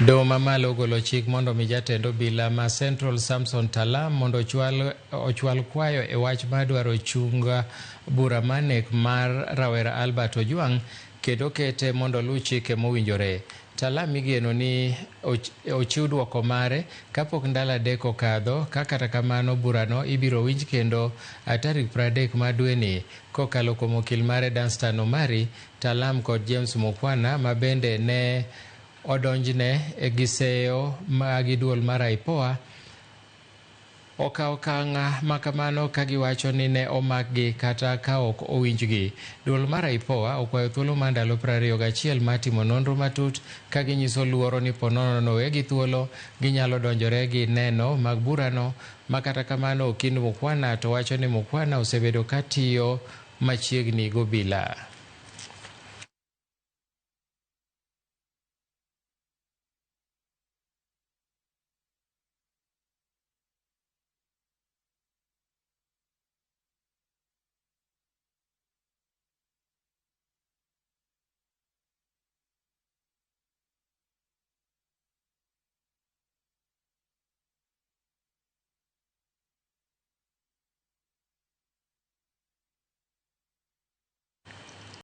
Doho mamalo ogolo chik mondo mi jatend obila ma Central Samson Talam mondo ochwal kwayo e wach mar dwaro chung bura mar nek mar rawera Albert Ojwang kendo kete mondo oluw chike mowinjore. Talam igeno ni ochiw duoko mare kapok ndalo 3 okadho, ka kata kamano burano ibiro winj kendo tarik 30 mar dweni kokalo kuom okil mare Danstan Omari. Talam kod James Mukwana ma bende ne odonjne gi seyo gi duol mar IPOA okawo okang' ma kamano ka giwacho ni ne omakgi kata ka ok owinjgi. Duol mar IPOA okwayo thuolo mar ndalo 21 mar timo nonro matut ka ginyiso luoro ni ponono nowegi thuolo ginyalo donjore gi neno mag burano, ma kata kamano okind Mukwana to wacho ni Mukwana osebedo ka tiyo machiegni gobila.